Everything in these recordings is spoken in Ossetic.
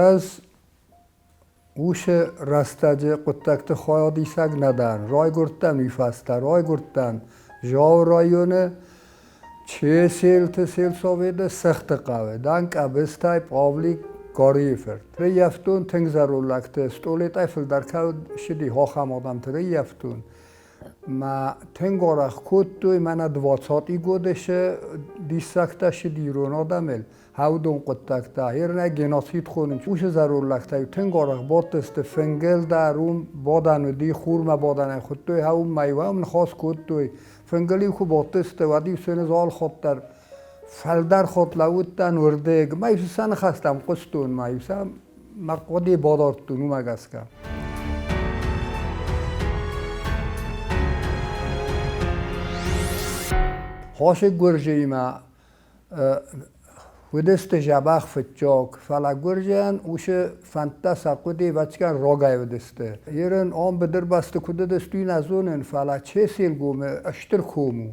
Ӕз уыцы рӕстӕджы хъуыддӕгты хайадисӕг нӕ дӕн. Райгуырдтӕн уый фӕстӕ. Райгуырдтӕн Зауы районы Чеселты сельсоветы Сыхты хъӕуы. Дӕн Къӕбыстӕй Павлик Горийы фырт. Рыййӕфтон тынг зӕронд лӕгты, стъолетӕй фылдӕр кӕд ссыди, ахӕм адӕмты рыййӕфтон. Мӕ тынг арӕх кодтой, мӕнӕ двадцатый годы цы диссӕгтӕ ссыди ирон адӕмыл, хӕудон хъуыддӕгтӕ. Ернӕ геноцид хонынц. Уыцы зӕронд лӕгтӕ тынг арӕх бадтысты фынгыл дӕр, уым бадӕн уыди, хурмӕ бадӕнӕй хуыдтой, уым-ма-иу ӕм ныхас кодтой. Фынгыл-иу куы бадтысты, уӕд-иу сын ӕз алы хатт дӕр фалдӕр хатт лӕууыдтӕн уырдыг. Ма-иу сӕ ныхӕстӕм хъуыстон, ма-иу сӕ мӕ хъуыды бадардтон уымӕ гӕсгӕ. Хосыг гуырджыимӕ Уыдысты дзӕбӕх фыццаг, фӕлӕ гуырдзиан уыцы фӕндтӕ сӕ хъуыды ӕвӕццӕгӕн рогӕй уыдысты. Ирын ам быдырбӕсты куыд уыдысты, уый нӕ зонын, фӕлӕ Чеселгомы стыр ком у.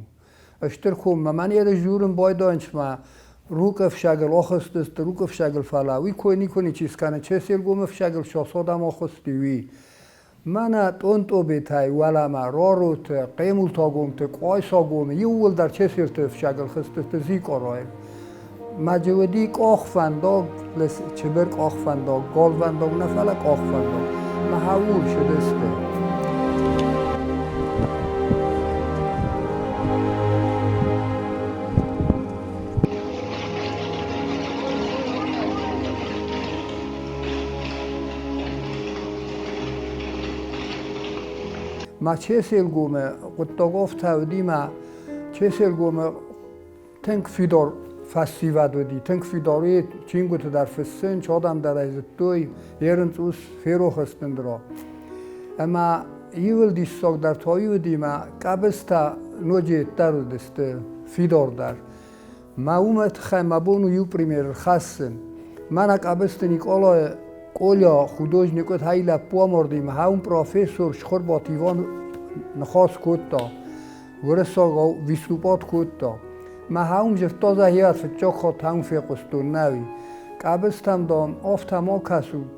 Стыр коммӕ мӕн ерыс дзурын байдайынц ма Рукъы ӕфсагыл ахызтысты, Рукъы ӕфсагыл, фӕлӕ уый кой никуы ничи скӕны, Чеселгомы ӕфсагыл сосодам ахызти, уый. Мӕнӕ Тъонтъобетӕй уӕлӕмӕ Роруты, Хъемултагомты, Къуайсагомы иууылдӕр Чеселты ӕфсагыл хызтысты Зикъорайыл. Мӕджы уыди къахвӕндаг, чыбыр къахвӕндаг, галвӕндаг нӕ, фӕлӕ къахвӕндаг. Мӕ урсыдысты. Ма Чеселгомы хъуыддаг афтӕ уыди, ма Чеселгомы тынг фидар фӕсивӕд уыди, тынг фидар чингуыты дӕр фыссын, адӕм дӕр ӕй зыдтой, ерын цъус ферох стындра. Ӕмӕ иуыл диссагдӕр та уый уыди, мӕ къӕбыстӕ ноджы дӕр уыдысты фидардӕр. Мӕ уымӕ тыххӕй мӕ бон у иу пример ӕрхӕссын. Мӕнӕ Къӕбысты Никъалайы Коля художник уыд, хай лӕппу амарди, мӕ профессор Шхуырбат Иван ныхас кодта, уырыссагау выступать кодта. Мӕ хӕум зыдта зӕгъиат фыццаг хатт хӕум фехъуыстон нӕуи. Къӕбыстӕм, дам, афтӕ ма кӕсут.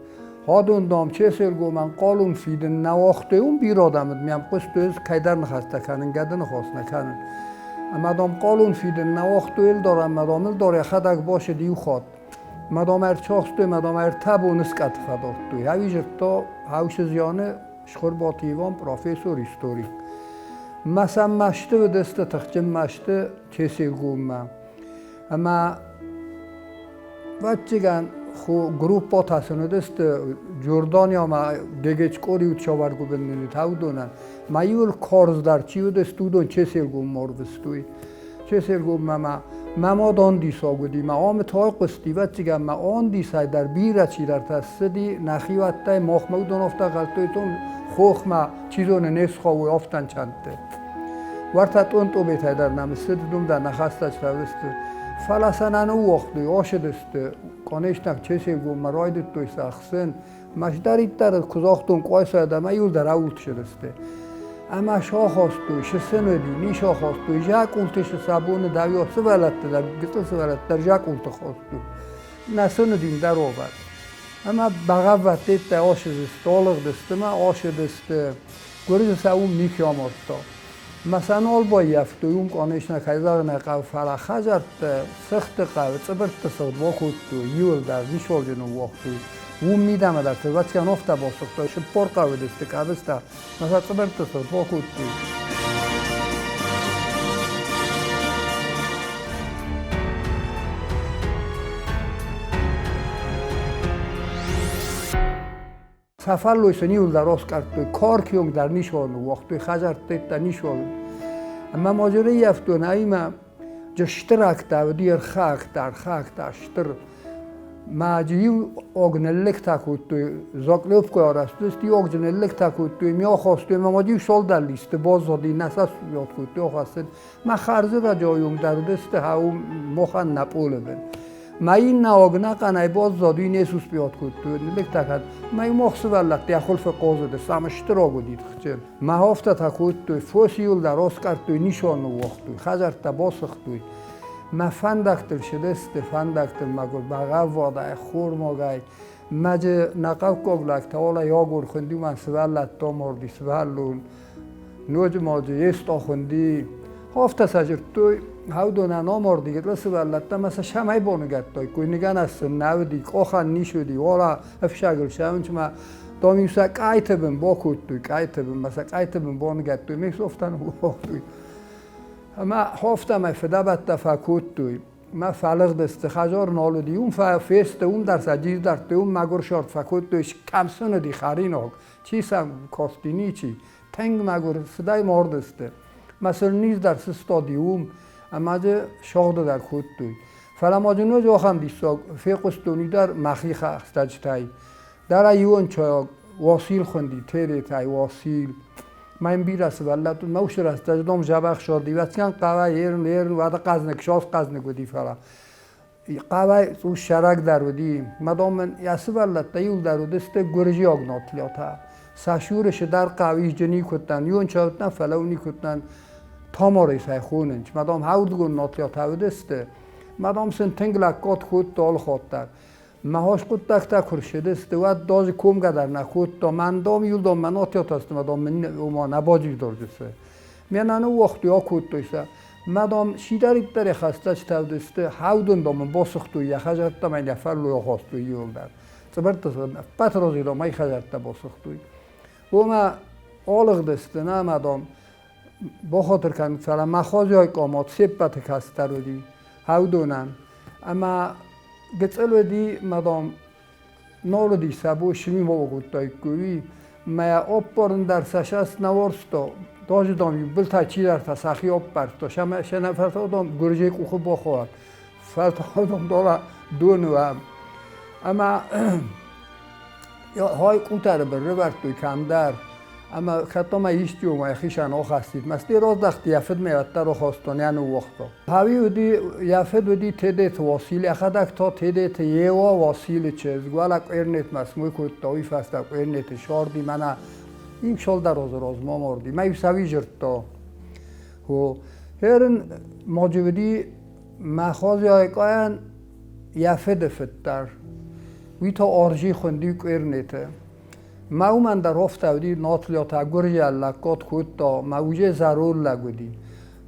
Хадон, дам, чеселгомӕн хъалон фидын нӕ уагътой, уым бирӕ адӕм уыд, мӕм хъуыстой, ӕз кӕйдӕр ныхӕстӕ кӕнын, гӕды ныхас нӕ кӕнын. Ӕмӕ, дам, хъалон фидын нӕ уагътой ӕлдар ӕмӕ, дам, ӕлдар йӕхӕдӕг бацыд иу хатт. Мӕ, дам, ӕрцахстой, мӕ, дам, ӕртӕ боны скъӕты фӕдардтой. Ӕви зыдта Хаусы зианы Схуырбаты Иван, профессор, историк. Мӕ сӕм мӕсты уыдысты, тыхджын мӕсты Чеселгоммӕ. Ӕмӕ Ӕвӕццӕгӕн, группӕтӕ сын уыдысты Джорданиамӕ Гегечкъори уыд уыдонӕн. Ма иуыл карздӕр чи уыдысты, уыдон Чеселгоммӕ ӕрвыстой. Чеселгоммӕ ма мӕ мад андисаг уыди, мӕ амы тайхъуысти, ӕвӕццӕгӕн, мӕ андисӕй дӕр бирӕ чидӕртӕ ссыди, нӕхиуӕттӕй махмӕ уыдон афтӕ гъӕлдтой, хохмӕ, чи зоны, не схауой афтӕнчӕнтты. Уӕртӕ Тъонтъобетӕй дӕр нӕм ссыд, уым дӕр нӕ хӕстӕджытӕ уыдысты. Фӕлӕ сӕ нӕ ныууагътой, ацыдысты, конечнаг Чеселгоммӕ райдыдтой сӕ ӕхсын. Мӕздӕриддӕр куы загътон Къуайса ӕмӕ иуылдӕр аултсыдысты. Ӕмӕ сахастой, сысын уыди, не сахастой, зӕкъулты сы сӕ боны дӕр сывӕллӕтты дӕр, гыццыл сывӕллӕтты дӕр зӕкъулты хастой. Нӕ сын уыди ӕндӕр уавӕр. Ӕмӕ бӕгъӕввӕдтӕ ацыдысты, алыгъдысты ма ацыдысты. Гуырдзы сӕ уым никуы амардта. Мӕ сӕ нал баййӕфтой, уым, конечно, кӕй зӕгъын ӕй хъӕуы, фӕлӕ хӕдзӕртты, сыхты хъӕуы, цъыбыртты сыгъд бакодтой, иуылдӕр ничуал ныууагътой. Уым мидӕмӕ дӕр ӕвӕццӕгӕн афтӕ басыгътой, 40 хъӕуы уыдысты къӕбыстӕ, мӕ сӕ цъыбыртты сыгъд бакодтой. Сӕ фӕллой сын иуылдӕр аскъӕрдтой, каркйонг дӕр ницуал ныууагътой, хӕдзӕрттӕ ницуал. Ӕмӕ ма дзы рыййӕфтон, ӕмӕ дзы стыр агтӕ уыди, ӕрхӕгтӕ, ӕрхӕгтӕ, стыр. Мӕ дзы иу ог ныллӕгтӕ кодтой, заклёпкой арӕзт уыдысты, иу ог дзы ныллӕгтӕ кодтой, ме ахастой, ӕмӕ ма дзы иу цалдӕр листы баззади, нӕ сӕ суӕгъд кодтой, ахӕссыд. Мӕ хӕрзы радиойонг дӕр уыдысты, махӕн нӕ пъолы бын. Мӕ иннӕ ӕнӕхъӕнӕй баззад, уый не суспиат кодтой, ныллӕгтӕ Мӕ мах сывӕллӕтты йӕ хуылфы хъазыдысты, ӕмӕ стыр аг уыди тыхджын. Мӕ афтӕ та кодтой, фос-иу дӕр аскъӕрдтой, нисон ныууагътой, хӕдзӕрттӕ басыгътой. Мӕ фӕндӕгтыл сыдысты, фӕндӕгтыл мӕгуыр бӕгъӕввадӕй, хормагӕй. Мӕджы нӕ хъӕуккаг лӕгтӕ ола ягор хуынди, уымӕн сывӕллӕттӕ амарди, сывӕллон. Ноджы ма дзы Еста хуынди. Афтӕ сӕ дзырдтой, Хӕудонӕн амарди, гыццыл сывӕллӕттӕ ӕмӕ сӕ сӕмӕй боныгӕдтаиккой, ныгӕнӕг сын нӕ уыди, къохӕн ницы уыди, уӕлӕ ӕфсагыл сӕвынчмӕ дам-иу сӕ къӕйты бын бакодтой, къӕйты бын, мӕ сӕ къӕйты бын боныгӕдтой, ме софтӕ ныууагътой. Ӕмӕ афтӕмӕй фыдӕбӕттӕ фӕкодтой. Мӕ фӕлыгъдысты, хӕдзар нал уыди, уым фесты, уым дӕр сӕ джиз дардтой, уым мӕгуырсард фӕкодтой, кӕм сын уыди хӕринаг, чи сӕм касти, ничи. Тынг мӕгуыр, сыдӕй мардысты. Мӕ сыл низ дӕр сыстади уым, ӕмӕ дзы сагъды дӕр кодтой. Фӕлӕ ма дзы ноджы ахӕм диссаг фехъуыстон уый дӕр мӕхи хӕстӕджытӕй. Дӕр ӕй иуӕнчайаг Уасил хуынди, Теретӕй Уасил. Ма йын бирӕ сывӕллӕтты уыд, мӕ уыцы рӕстӕджы дом дзӕбӕх сорди. Ӕвӕццӕгӕн хъӕуӕй ерын, ерын, уӕдӕ хъӕзныг, сос хъӕзныг уыди, фӕлӕ хъӕуӕй цъус сӕрагдӕр уыди. Мӕ дом мын йӕ сывӕллӕттӕ иуылдӕр уыдысты гуырдзиаг нотлиотӕ. Сӕ сюры сыдӕр хъӕу исджы никуыдтӕн, иуӕн чӕуттӕн, фӕлӕ никуыдтӕн Тамарӕй сӕ хонынц. Мӕ дом хӕрдгон нотлиотӕ уыдысты. Мӕ дом сын тынг лӕггад кодта алы хатт дӕр. Мӕ хорз хъуыддӕгтӕ куы рцыдысты, уӕд дозы комгӕ дӕр нӕ кодта. Мӕн дом иу дом мӕ нотиотасты мӕ дом мын ома нӕ баджидорджысы. Ме нӕ ныууагътой, акодтой сӕ. Мӕ дом чидӕриддӕр йӕ хӕстӕджытӕ уыдысты, хӕудын дом ын басыгътой, йӕ хӕдзӕрттӕ мӕ йӕ фӕллой ахастой иуылдӕр. Цъыбыртты ӕппӕт рози дом ӕй хӕдзӕрттӕ басыгътой. Уымӕ алыгъдысты, нӕ мӕ дом бахатыр кӕнут, фӕлӕ мӕ хозяй къамат се ппӕты кӕстӕр уыди Хӕудонӕн. Ӕмӕ гыццыл уыди, мӕ дам, нал уыди сӕ бон сымимӕ кодтаиккой, уый. Мӕ оппарын дӕр сӕ сӕст нӕ уарзта. Даже, дам, иу былтӕй чидӕртӕ сӕхи оппӕрдта. Сӕ нӕ фӕлтау, дам, гуырдзыйы къухы бахауӕд. Фӕлтау, дам, дала доны уӕм. Ӕмӕ хай къутӕры бын рывӕрдтой кӕмдӕр. Ӕмӕ кӕддӕр исти уымӕ йӕхицӕн ахастид. Мӕсти раздӕхти йӕ фыдмӕ, уӕддӕр ахастон, йӕ ныууагъта. Хави уыди, йӕ фыд уыди Тедеты Васили, йӕхӕдӕг та Тедеты Ева Василы чызг. Уӕлӕ Къуернетмӕ смой кодта, уый фӕстӕ Къуернеты сарди, мӕнӕ иу цалдӕр азы размӕ амарди. Мӕ иу сӕуи зырдта. Хо, херын маджы уыди мӕ хозяйкъайӕн йӕ фыды фыд дӕр. Уый та Оржи хуынди Къуернеты. Мӕ уымӕн дӕр афтӕ уыди, Натлиатӕ гуырдзиаг лӕггад кодта, мӕ уже зӕронд лӕг уыди.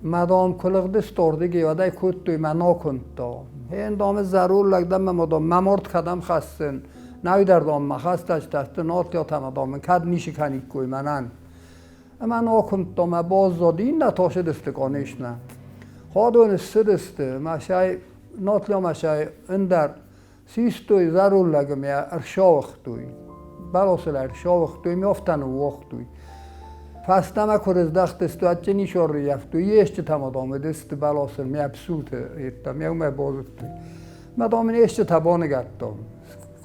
Мӕ, дам, куы лыгъдысты ардыгӕй, уӕд ӕй кодтой, мӕ нӕ куымдта. Хен, дам, зӕронд лӕг дӕн, мӕ, дам, мӕ мард кӕдӕм хӕссын? Нӕуи дӕр, дам, мӕ хӕстӕджытӕ сты Натлиатӕ, мӕ, дам, мын кӕд ницы кӕниккой мӕнӕн. Ӕмӕ нӕ куымдта, мӕ баззад, иннӕ та сыдысты, конечно. Хадоны ссыдысты, мӕ сӕй Натлиамӕ сӕй ӕндӕр Систой зӕронд лӕгы мӕ ӕрсауыгътой. Бӕласыл ӕрсауыгътой мӕ афтӕ ныууагътой. Фӕстӕмӕ куы рыздӕхтысты, уӕд сын ницы ӕрыййӕфтой. Естытӕ ма, дам, уыдысты бӕласыл мӕ псулты йеддӕмӕ уымӕй базыдтой. Мӕ, дам, ын естытӕ баныгӕдтам.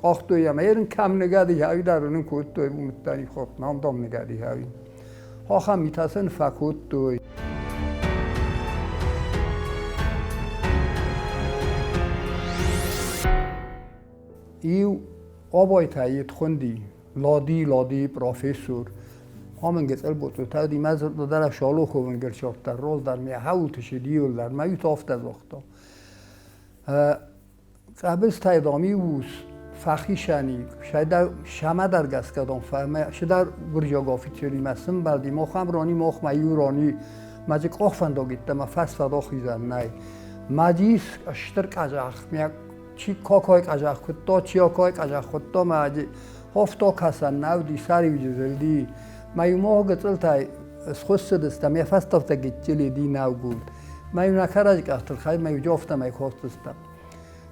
Къахтой йӕ, мӕ ерын кӕм ныгӕд и, ӕви дӕр ын кодтой, уым хатт нам, дам, ныгӕд и, ӕви. Ахӕм митӕ сын фӕкодтой. Иу абайтӕ ит хунди, Лади, Лади, профессор. Хамын гецел ботутади мӕ зӕрдӕ шалоховын герчоттар роздар ме хауты диулдар мӕ ют афтӕ загъта. Къӕбыстӕй, дам, иу ус фӕхицӕн и, сӕмӕдӕр гӕсгӕ, дам, цыдӕр гуырдзиаг офицеримӕ сымбӕлди, махӕн рони, махмӕ иу рони, ма дзы къахвӕндаг йеддӕмӕ фӕсфӕд ахизӕн нӕй. Ма дзы ис стыр къӕдзӕх, чи какой къӕдзӕх куыдта, чи акой къӕдзӕх хуыдта, ма дзы хофта кӕсӕн нӕ уыди, сӕр-иу зылди. Ма иу мах гыццылтӕй схуыссыдыстӕм, йӕ фӕстӕгтӕ гыццыли ди нӕугуылд. Ма-иу нӕ кӕрӕдзи къӕхтыл хаймӕ-иу афтӕмӕй кодтыстӕм.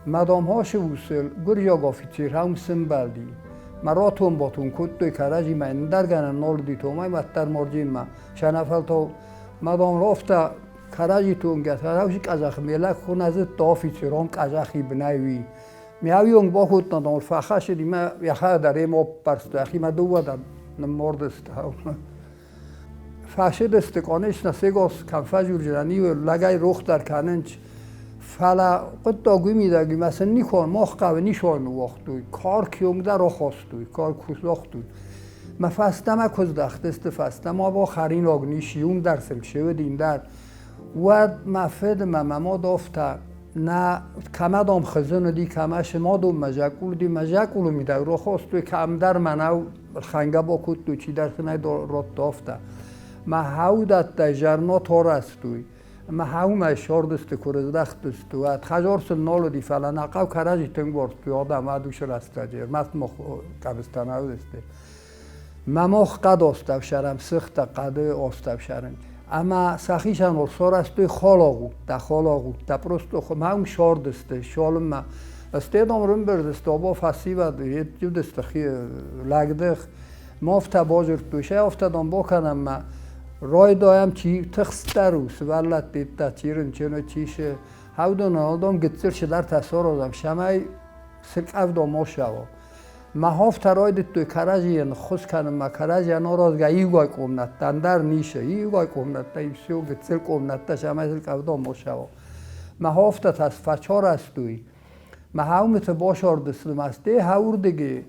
Мадам Хосы усыл гуырдзиаг офицер ам сымбӕлди. Мӕ ратон-батон кодтой кӕрӕдзимӕ, ӕндӕр гӕнӕн нал уыди томай уӕддӕр морджинмӕ. Сӕнӕфӕлтау мадам рафта кӕрӕдзи тонгӕ, сӕрӕуси къӕдзӕхы ме лӕг хо нӕ зыдта офицер, ам къӕдзӕхи бынӕй уый. Ме ӕвйонг бакодта, дам, фӕхӕссыди мӕ йӕхӕдӕг дӕр ӕм аппӕрста, йӕхимӕ дыууӕ дӕр ныммардысты. Фӕсидысты, конечно, сегос кӕм фӕзурджынӕн, иу лӕгӕй рох дӕр кӕнынц, фӕлӕ хъуыддаг уый мидӕг и, мӕ сын никуы мах хъӕуы ницуал ныууагътой, карк онг дӕр ахастой, карк куы Мӕ фӕстӕмӕ куы здӕхтысты, фӕстӕмӕ ба хӕринаг ницы, уым дӕр сын цы уыд, ин дӕр. Уӕд мӕ фыд ӕмӕ мӕ мад афтӕ. На кӕмӕдом хызын уыди, кӕмӕ сымадон мӕ зӕкъул уыди, мӕ зӕкъулы мидӕг рохостой, кӕмдӕр мӕнӕу рхӕнгӕ бакодтой, чидӕр сын ӕй радта афтӕ. Мӕ хӕудӕттӕй зӕрно торӕстой. Мӕ хӕумӕ сордысты, куы рыздӕхтысты, уӕд хӕзор сын нал уыди, фӕлӕ нӕ хъӕу кӕрӕдзи тынг уарзтой адӕм ӕдусы рӕстӕджы, ӕрмӕст мах Къӕбыстӕ нӕ уыдысты. Мӕ мох хъӕд остӕвсӕрӕм, сыхтӕ хъӕды остӕвсӕрӕм. Ӕмӕ сӕхицӕн сарӕзтой халагъудтӕ, халагъудтӕ, просто мӕм сардысты, цалынмӕ стедом рымбырдысты, або фӕсивӕд уыдысты лӕгдых, ма афтӕ базырдтой, сӕ афтӕ дам бакӕнӕм мӕ райдайӕм чи тыхстдӕр у, сывӕллӕтты чи рынчын у, чи сы, хӕвдон адӕм гыццыл чидӕртӕ саразӕм, цӕмӕй сыкъӕвда ма сӕва. Махофтӕ райдыдтой кӕрӕдзийӕн ӕххуыс кӕнынмӕ, кӕрӕдзийӕн аразгӕ иугай къомнӕттӕ, ӕндӕр ницы, иугай къомнӕттӕ, и все, гыццыл къомнӕттӕ, цӕмӕй сыл къӕвда ма цӕуа. Махофтӕ та фӕчарӕзтой. Махаумыты басардысты ма сте хӕуырдыги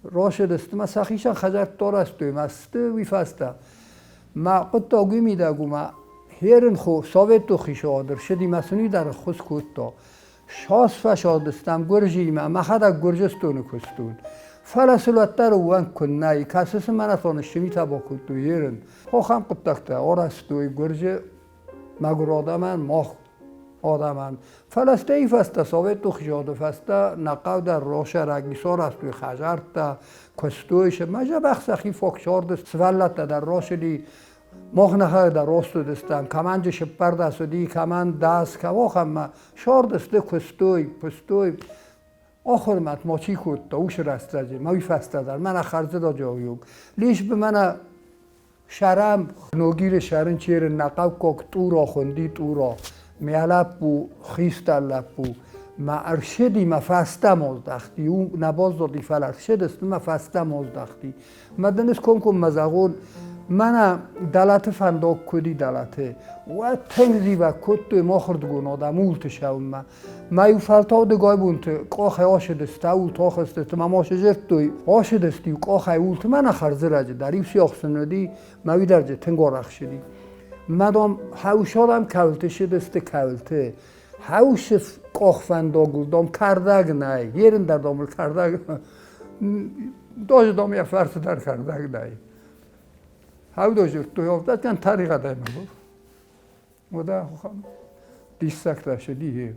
росыдысты ма сӕхицӕн хӕдзӕрттӕ арӕзтой ма сты уый фӕстӕ. Мӕ хъуыддаг уый мидӕг у, ма херын хо советон хицауад ӕрцыди ма сын уый дӕр ӕххуыс кодта. Сос фӕсалдыстӕм Гуырдзиимӕ, мӕхӕдӕг Гуырдзыстоны куыстон. Фӕлӕ сыл уӕддӕр ӕууӕнк куыннӕ и, кӕцы сын мӕнӕтон ссымитӕ бакодтой ерын. Хохӕн хъуыддӕгтӕ арӕзтой Гуырдзы мӕгуыр адӕмӕн, мах адӕмӕн. Фӕлӕ стӕй фӕстӕ, Советон хицауады фӕстӕ нӕ хъӕу дӕр росӕрӕг исарӕзтой хӕдзӕрттӕ, куыстой сӕ. Мӕ дзӕбӕх сӕхи фоксорды сывӕллӕттӕ дӕр росыди. Мах нӕхӕдӕг рост уыдыстӕм, кӕмӕн дзы сыппӕрдӕс уыди, кӕмӕн дӕс, кӕуохӕммӕ сордысты, куыстой, куыстой. Ахуырмӕт ма чи кодта уыцы рӕстӕджы, мӕ уый фӕстӕ дӕр, мӕнӕ хӕрзрӕджы Лишь бы мӕнӕ сӕрӕм Ногиры сӕрын черын нӕ хъӕуккаг Тъуро хуынди Тъуро. Мӕ лӕппу, хистӕр лӕппу, мӕ ӕрсыди мӕ фӕстӕ моздӕхти, нӕ баззади, фӕлӕ ӕрсыдысты мӕ фӕстӕ моздӕхти. Мӕ дын скомкоммӕ зӕгъон, мӕнӕ Далаты фӕндаг куыд и Далаты, уӕд тынг зивӕг кодтой махырдыгон адӕм уулты сӕуынмӕ. Мӕ-иу фӕлтау дыгай бонты къахӕй ацыдысты, аулты ахызтысты, мӕ ма сызырдтой, ацыдысты-иу къахӕй улты, мӕнӕ хӕрзырӕджы дӕр иу сиахсын уыди, мӕ уый дӕр тынг арӕхсыди. Мӕ дам, хӕусадӕм кӕуылты сыдысты, кӕуылты. Хӕусы къахвӕндагыл, дам, кӕрдӕг нӕй, ерын дӕр, дам, кӕрдӕг Даже дам йӕ фӕрцы дӕр кӕрдӕг нӕй. Хӕвдозырдтой, афтӕ тӕригъӕдӕй мӕ был. Уӕдӕ диссӕгтӕ сыди.